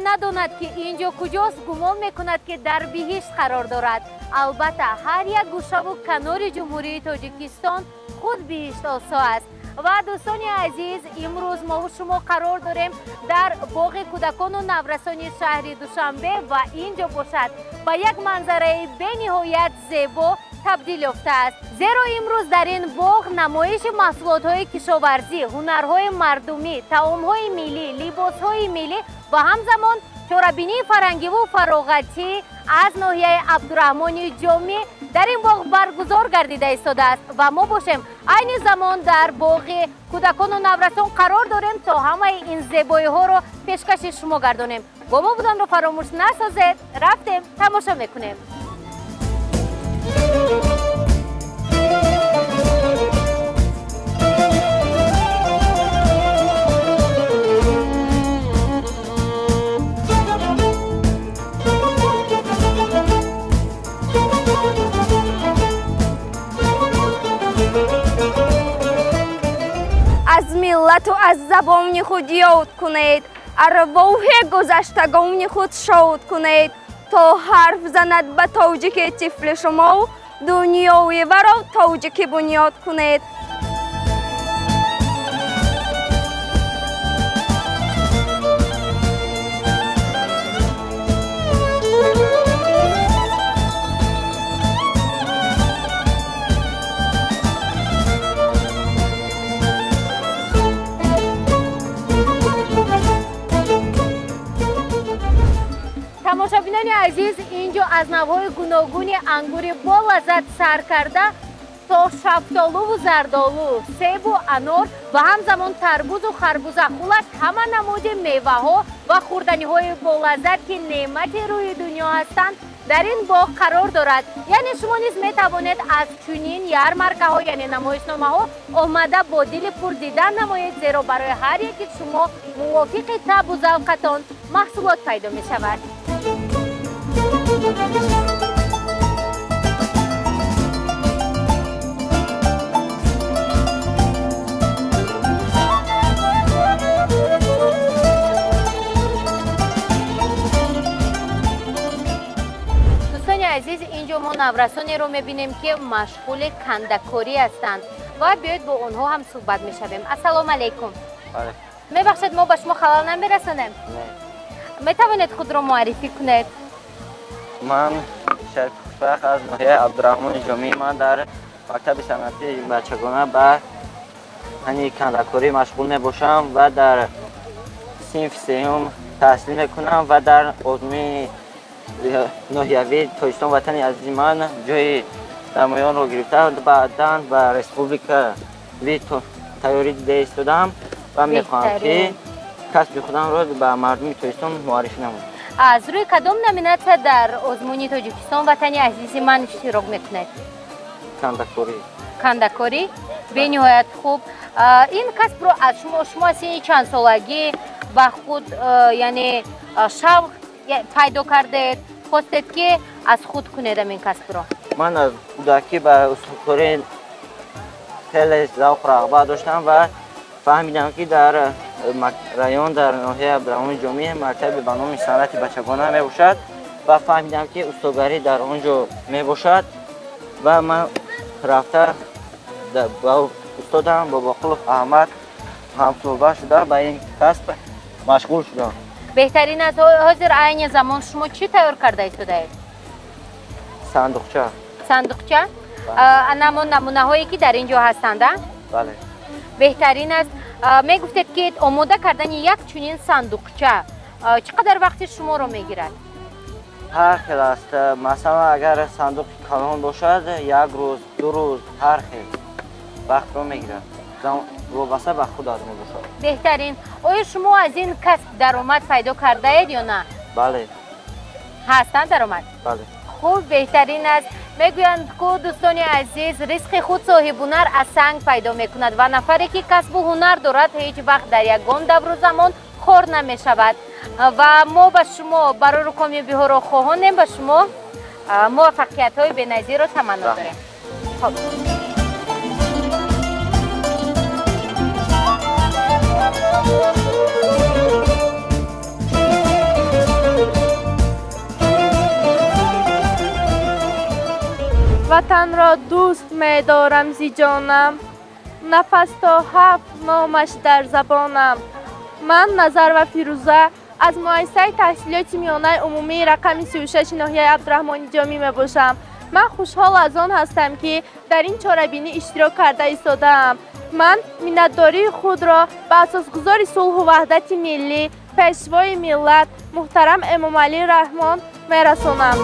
Надонад, ки ин ҷо куҷост, гумон мекунад, ки дар биҳишт қарор дорад. Албатта, ҳар як гӯшаву канори Ҷумҳурии Тоҷикистон худ биҳиштосо аст. Ва, дӯстони азиз, имрӯз мову шумо қарор дорем дар боғи кӯдакону наврасони шаҳри Душанбе ва ин ҷо бошад, ба як манзараи бениҳоят зебо табдил ёфтааст, зеро имрӯз дар ин боғ намоиши маҳсулотҳои кишоварзӣ, ҳунарҳои мардумӣ, таомҳои миллӣ, либосҳои миллӣ ва ҳамзамон чорабинии фарҳангиву фароғатӣ аз ноҳияи Абдураҳмони Ҷомӣ дар ин боғ баргузор гардида истодааст. Ва мо бошем, айни замон дар боғи кӯдакону наврасон қарор дорем, то ҳамаи ин зебоиҳоро пешкаши шумо гардонем. Бо мо буданро фаромӯш насозед. Рафтем, тамошо мекунем. Аз миллату аз забони худ ёд кунед, арвоҳи гузаштагони худ шод кунед, то ҳарф занад ба тоҷики тифли шумо, дунёи варо тоҷикӣ бунёд кунед. Тамошобинони азиз, ин ҷо аз навъҳои гуногуни ангури болаззат сар карда то шафтолуву зардолу, себу анор ва ҳамзамон тарбузу харбуза, хуллас, ҳама намуди меваҳо ва хӯрданиҳои болаззат, ки неъмати рӯи дунё ҳастанд, дар ин боғ қарор дорад. Яъне шумо низ метавонед аз чунин ярмаркаҳо, яъне намоишномаҳо омада, бо дили пур дидан намоед, зеро барои ҳар яки шумо мувофиқи табу завқатон маҳсулот пайдо мешавад. Дӯстони азиз, ин ҷо мо наврасонеро мебинем, ки машғули кандакорӣ ҳастанд, ва биёед, бо онҳо ҳам суҳбат мешавем. Ассалому алайкум. Мебахшед, мо ба шумо халал намерасонем? Метавонед худро муаррифӣ кунед? Ман Шариф Хушбахт аз ноҳияи Абдураҳмони Ҷомӣ. Ман дар мактаби санъатии бачагона ба фанни кандакорӣ машғул мебошам ва дар синфи сеюм таҳсил мекунам ва дар озмуни ноҳиявии «Тоҷикистон ватани азизи ман» ҷои намоёнро гирифта, баъдан ба республикавӣ тайёрӣ дида истодам ва мехоҳам, ки касби худамро ба мардуми Тоҷикистон муаррифӣ намоям. Аз рӯи кадом номинатсия дар озмуни «Тоҷикистон ватани азизи ман» иштирок мекунед? Кандакорӣ. Кандакорӣ, бениҳоят хуб. Ин касбро аз шумо аз синни чандсолагӣ ба худ, яъне шавқ пайдо кардед, хостед, ки аз худ кунед ин касбро? Ман аз кӯдакӣ ба устокорӣ хеле завқу рағбат доштам ва фаҳмидам, ки дар район, дар ноҳияи Абдураҳмони Ҷомӣ мактабе ба номи санъати бачагона мебошад ва фаҳмидам, ки устогарӣ дар он ҷо мебошад ва ман рафта ба устодам Бобоқулов Аҳмад ҳамсӯҳбат шуда, ба ин касб машғул шудам. Беҳтарин аст. Ҳозир айни замон шумо чӣ тайёр карда истодаед? Сандуқча. Сандуқча, анамон намунаҳое, ки дар ин ҷо ҳастанд, а? Бале. Беҳтарин аст. Мегуфтед, ки омода кардани як чунин сандуқча чӣ қадар вақти шуморо мегирад? Ҳар хел аст. Масалан, агар сандуқи калон бошад, як рӯз, 2 рӯз, ҳар хел вақтро мегирад, вобаста ба худат мебошад. Беҳтарин. Оё шумо аз ин касб даромад пайдо кардаед ё на? Бале. Ҳастанд даромад? Бале. Хуб, беҳтарин аст. Мегӯянд ку, дӯстони азиз, ризқи худ соҳибҳунар аз санг пайдо мекунад ва нафаре, ки касбу ҳунар дорад, ҳеҷ вақт дар ягон давру замон хор намешавад. Ва мо ба шумо барору комёбиҳоро хоҳонем, ба шумо муваффақиятҳои беназирро таманно дорем. Хоб. Туро дӯст медорам зи ҷонам, нафас то ҳафт номаш дар забонам. Ман Назарова Фирӯза аз муассисаи таҳсилоти миёнаи умумии рақами 36 ноҳияи Абдураҳмони Ҷомӣ мебошам. Ман хушҳол аз он ҳастам, ки дар ин чорабинӣ иштирок карда истодаам. Ман миннатдории худро ба асосгузори сулҳу ваҳдати миллӣ, пешвои миллат муҳтарам Эмомалӣ Раҳмон мерасонам.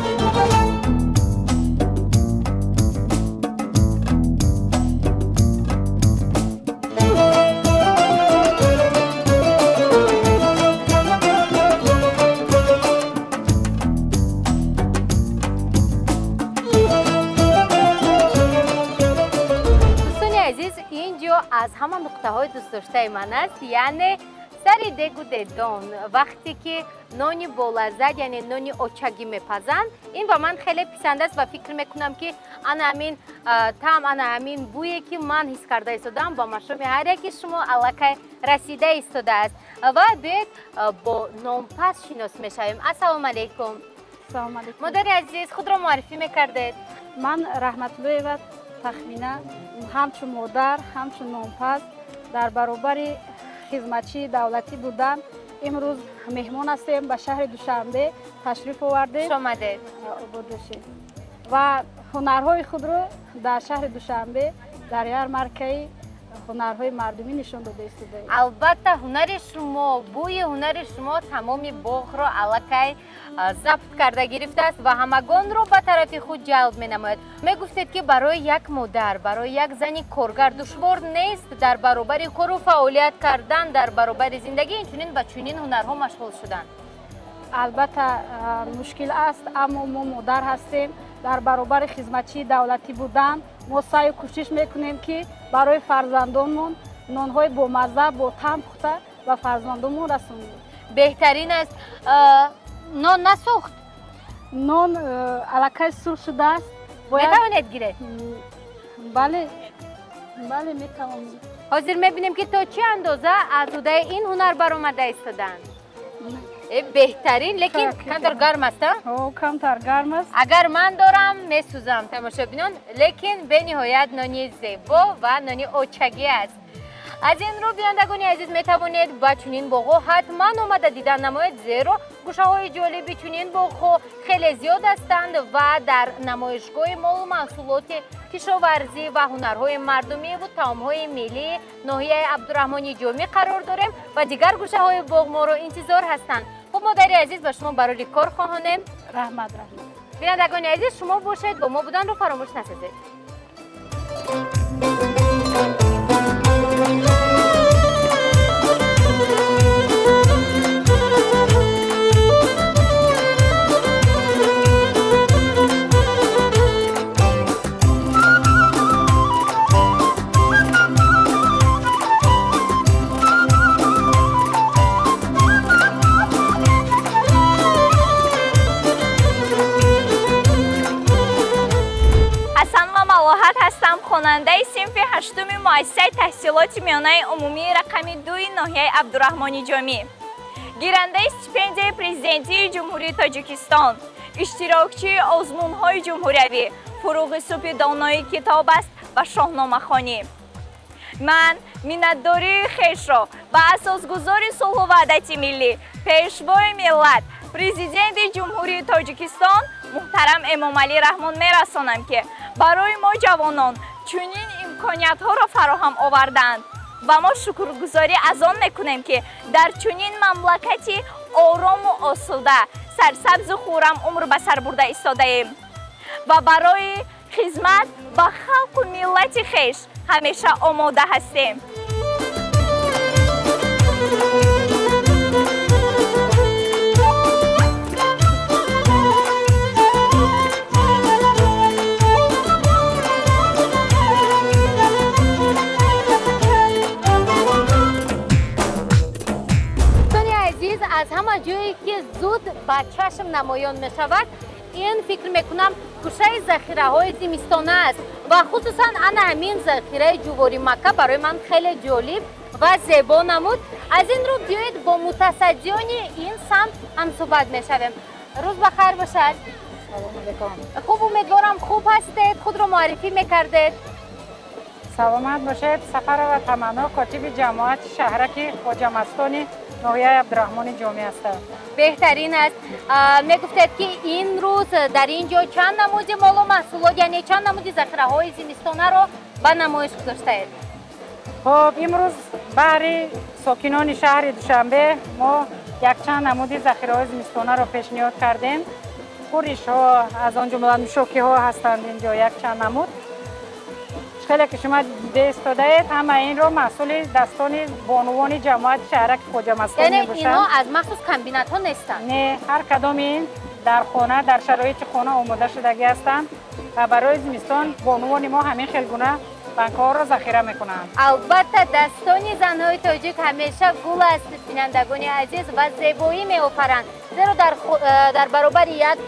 Дӯстони азиз, ин ҷо аз ҳама нуқтаҳои дӯстдоштаи ман аст, яъне сари дегу дедон. Вақте ки нони болаззат, яъне нони очагӣ мепазанд, ин ба ман хеле писанд аст ва фикр мекунам, ки ана ҳамин таъм, ана ҳамин бӯе, ки ман ҳис карда истодам, ба машоми ҳар яки шумо аллакай расида истодааст. Ва биёед, бо нонпаз шинос мешавем. Ассалому алайкум. Салом алейкум. Модари азиз, худро муаррифӣ мекардед? Ман Раҳматуллоева Тахмина, ҳамчун модар, ҳамчун нонпаз, дар баробари хизматчии давлатӣ будан, имрӯз меҳмон ҳастем, ба шаҳри Душанбе ташриф овардем. Хуш омадед. Обод бошед. Ва ҳунарҳои худро дар шаҳри Душанбе дар ярмаркаи ҳунарҳои мардумӣ нишон дода истодаем. Албатта, ҳунари шумо, бӯи ҳунари шумо тамоми боғро аллакай забт карда гирифтааст ва ҳамагонро ба тарафи худ ҷалб менамояд. Мегуфтед, ки барои як модар, барои як зани коргар душвор нест дар баробари кору фаъолият кардан, дар баробари зиндагӣ инчунин ба чунин ҳунарҳо машғул шудан? Албатта, мушкил аст, аммо мо модар ҳастем, дар баробари хизматчии давлатӣ будан мо саъю кӯшиш мекунем, ки барои фарзандонмон нонҳои бомазза, бо таъм пухта ба фарзандонмон расонем. Беҳтарин аст. Нон насӯхт? Нон аллакай сурх шудааст. Бояд Метавонед гиред? Бале, бале, метавонем. Ҳозир мебинем, ки то чӣ андоза аз уҳдаи ин ҳунар баромада истоданд. Беҳтарин, лекин камтар гарм аст, а? О, камтар гарм аст. Агар ман дорам, месӯзам, тамошобинон, лекин бениҳоят нони зебо ва нони очагӣ аст. Аз ин рӯ, бинандагони азиз, метавонед ба чунин боғҳо ҳатман омада дидан намоед, зеро гӯшаҳои ҷолиби чунин боғҳо хеле зиёд ҳастанд ва дар намоишгоҳи молу маҳсулоти кишоварзӣ ва ҳунарҳои мардумиву таомҳои миллии ноҳияи Абдураҳмони Ҷомӣ қарор дорем ва дигар гӯшаҳои боғ моро интизор ҳастанд. Хуб, модари азиз, ба шумо барори кор хоҳонем. Раҳмат, раҳмат. Бинандагони азиз, шумо бошед, бо мо буданро фаромӯш насозед. Ҳасан ва Малоҳат ҳастам, хонандаи синфи ҳаштуми муассисаи таҳсилоти миёнаи умумии рақами 2-и ноҳияи Абдураҳмони Ҷомӣ, гирандаи стипендияи Президентии Ҷумҳурии Тоҷикистон, иштирокчии озмунҳои ҷумҳуриявӣ «Фуруғи субҳи донои китоб аст» ва «Шоҳномахонӣ». Ман миннатдории хешро ба асосгузори сулҳу ваҳдати миллӣ, пешвои миллат, Президенти Ҷумҳурии Тоҷикистон муҳтарам Эмомалӣ Раҳмон мерасонам, ки барои мо ҷавонон чунин имкониятҳоро фароҳам оварданд ва мо шукргузорӣ аз он мекунем, ки дар чунин мамлакати орому осуда, сарсабзу хуррам умр ба сар бурда истодаем ва барои хизмат ба халқу миллати хеш ҳамеша омода ҳастем. Дӯстони азиз, аз ҳама ҷое ки зуд ба чашм намоён мешавад, ин фикр мекунам, гӯшаи захираҳои зимистона аст ва хусусан ана ҳамин захираи ҷуворимакка барои ман хеле ҷолиб ва зебо намуд. Аз ин рӯ биёед, бо мутасаддиёни ин самт ҳамсӯҳбат мешавем. Рӯз ба хайр бошад. Хуб, умедворам, хуб ҳастед. Худро муаррифӣ мекардед. Саломат бошед. Сафарова Таманно, котиби ҷамоати шаҳраки Хоҷамастони ноҳияи Абдураҳмони Ҷомӣ ҳастам. Беҳтарин аст. Мегуфтед, ки ин рӯз дар ин ҷо чанд намуди молу маҳсулот, яъне чанд намуди захираҳои зимистонаро ба намоиш гузоштаед? Хуб, имрӯз баҳри сокинони шаҳри Душанбе мо якчанд намуди захираҳои зимистонаро пешниҳод кардем. Хӯришҳо, аз он ҷумла нӯшокиҳо ҳастанд. Инҷо якчанд намуд, хеле ки шумо дида истодаед, ҳама инро маҳсули дастони бонувони ҷамоати шаҳраки Хоҷамастон Яъне мебошанд. инҳо аз махсус комбинатҳо нестанд? Не, ҳар кадоми ин дар хона, дар шароити хона омода шудагӣ ҳастанд ва барои зимистон бонувони мо ҳамин хел гуна банкаҳоро захира мекунанд. Албатта, дастони занҳои тоҷик ҳамеша гул аст, бинандагони азиз, ва зебоӣ меофаранд, зеро дар баробари як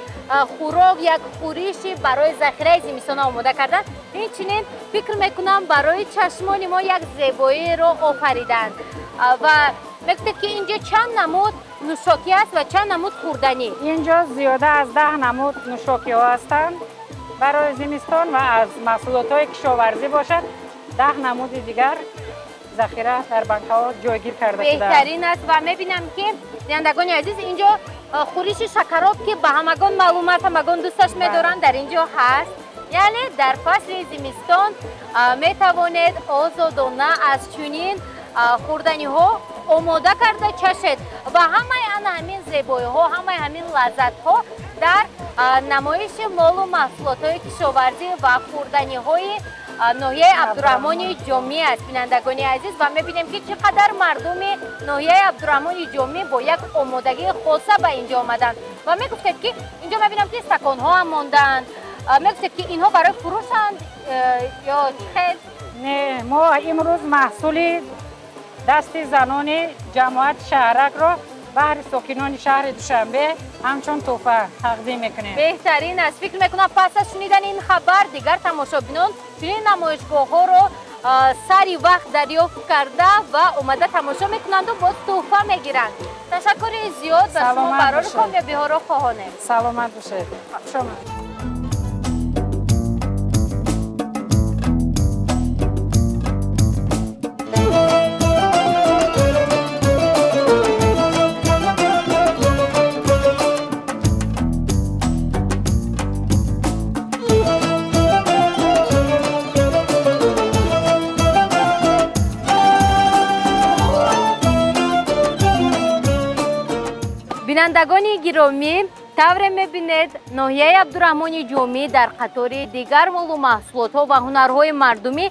хӯрок, як хӯриши барои захираи зимистона омода кардан, инчунин, фикр мекунам, барои чашмони мо як зебоиро офариданд. Ва мегуфтед, ки инҷо чанд намуд нӯшокӣ аст ва чанд намуд хӯрданӣ? Инҷо зиёда аз 10 намуд нӯшокиҳо ҳастанд барои зимистон ва аз маҳсулотҳои кишоварзӣ бошад, 10 намуди дигар захира дар банкаҳо ҷойгир карда шудаанд. Беҳтарин аст. Ва мебинам, ки, бинандагони азиз, инҷо хӯриши шакароб, ки ба ҳамагон маълум аст, ҳамагон дӯсташ медоранд, дар инҷо ҳаст. Яъне дар фасли зимистон метавонед озодона аз чунин хӯрданиҳо омода карда чашед ва ҳамаи ана ҳамин зебоиҳо, ҳамаи ҳамин лаззатҳо дар намоиши молу маҳсулотҳои кишоварзӣ ва хӯрданиҳои ноҳияи Абдураҳмони Ҷомӣ аст, бинандагони азиз. Ва мебинем, ки чӣ қадар мардуми ноҳияи Абдураҳмони Ҷомӣ бо як омодагии хоса ба инҷо омаданд. Ва мегуфтед, ки инҷо мебинам, ки стаконҳо ҳам мондаанд. Мегуфтед, ки инҳо барои фурӯшанд ё чӣ хел? Не, мо имрӯз маҳсули дасти занони ҷамоати шаҳракро баҳри сокинони шаҳри Душанбе ҳамчун тӯҳфа тақдим мекунем. Беҳтарин аст. Фикр мекунам, пас аз шунидани ин хабар дигар тамошобинон чунин намоишгоҳҳоро сари вақт дарёфт карда ва омада тамошо мекунанду боз тӯҳфа мегиранд. Ташаккури зиёд ба шумо. Саломат Барори бошед. комёбиҳоро хоҳонем. Саломат бошед, хушомад. Бинандагони гиромӣ, тавре мебинед, ноҳияи Абдураҳмони Ҷомӣ дар қатори дигар молу маҳсулотҳо ва ҳунарҳои мардумӣ,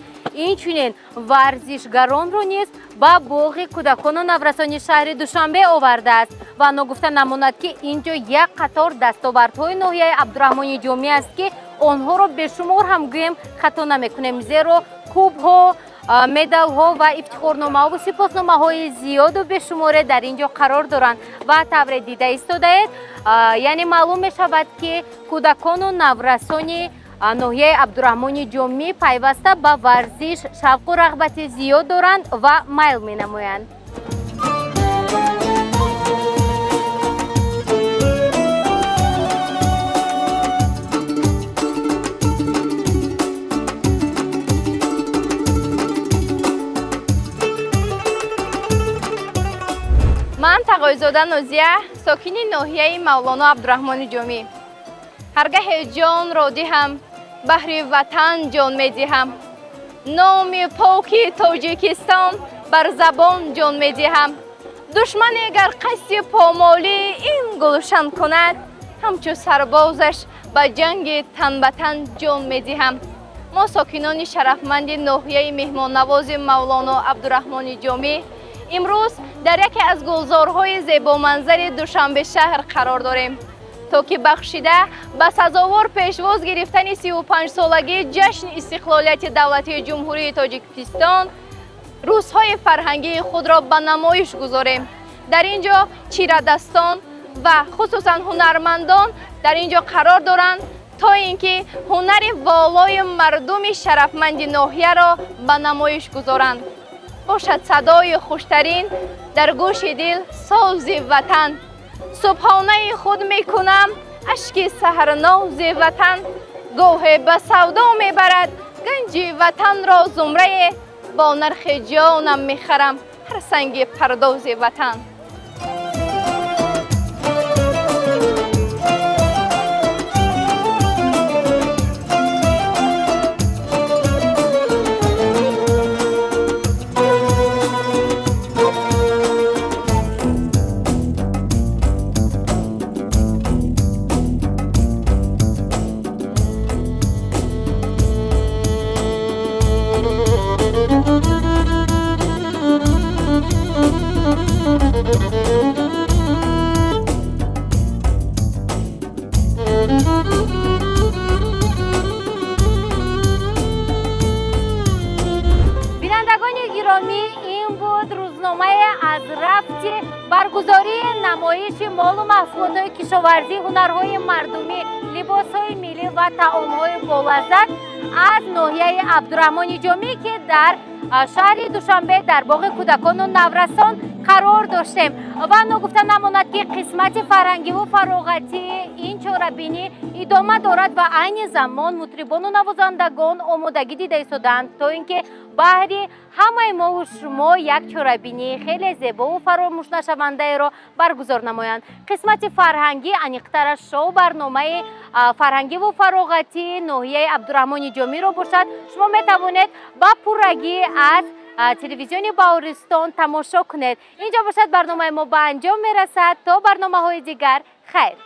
инчунин варзишгаронро низ ба боғи кӯдакону наврасони шаҳри Душанбе овардааст. Ва ногуфта намонад, ки ин ҷо як қатор дастовардҳои ноҳияи Абдураҳмони Ҷомӣ аст, ки онҳоро бешумор ҳам гӯем, хато намекунем, зеро кубҳо, медалҳо ва ифтихорномаҳову сипосномаҳои зиёду бешуморе дар ин ҷо қарор доранд. Ва тавре дида истодаед, яъне маълум мешавад, ки кӯдакону наврасони ноҳияи Абдураҳмони Ҷомӣ пайваста ба варзиш шавқу рағбати зиёд доранд ва майл менамоянд. Ман Тағойзода Нозия, сокини ноҳияи Мавлоно Абдураҳмони Ҷомӣ. Ҳаргаҳе ҷонро диҳам, баҳри ватан ҷон медиҳам, номи поки Тоҷикистон бар забон ҷон медиҳам. Душмане гар қасди помолии ин гулшан кунад, ҳамчу сарбозаш ба ҷанги тан ба тан ҷон медиҳам. Мо, сокинони шарафманди ноҳияи меҳмоннавози Мавлоно Абдураҳмони Ҷомӣ, имрӯз дар яке аз гулзорҳои зебоманзари Душанбе шаҳр қарор дорем, то ки бахшида ба сазовор пешвоз гирифтани 35-солагии ҷашни истиқлолияти давлатии Ҷумҳурии Тоҷикистон рӯзҳои фарҳангии худро ба намоиш гузорем. Дар ин ҷо чирадастон ва хусусан ҳунармандон дар ин ҷо қарор доранд, то ин ки ҳунари волои мардуми шарафманди ноҳияро ба намоиш гузоранд. Бошад садои хуштарин дар гӯши дил сози ватан. Субҳонаи худ мекунам. Ашки саҳарнози ватан гоҳе ба савдо мебарад ганҷи ватанро зумрае. Бо нархи ҷонам мехарам ҳар санги пардози ватан. Бинандагони гиромӣ, ин буд рӯзномае аз рафти баргузории намоиши молу маҳсулотҳои кишоварзӣ, ҳунарҳои мардумӣ, либосҳои миллӣ ва таомҳои болаззат аз ноҳияи Абдураҳмони Ҷомӣ, ки дар шаҳри Душанбе дар боғи кӯдакону наврасон қарор доштем. Ва ногуфта намонад, ки қисмати фарҳангиву фароғатии ин чорабинӣ идома дорад ва айни замон мутрибону навозандагон омодагӣ дида истодаанд, то ин ки баҳри ҳамаи мову шумо як чорабинии хеле зебову фаромӯшнашавандаеро баргузор намоянд. Қисмати фарҳангӣ, аниқтараш шоу барномаи фарҳангиву фароғатии ноҳияи Абдураҳмони Ҷомиро бошад, шумо метавонед ба пуррагӣ аз телевизиони Баҳористон тамошо кунед. Инҷо бошад, барномаи мо ба анҷом мерасад. То барномаҳои дигар, хайр.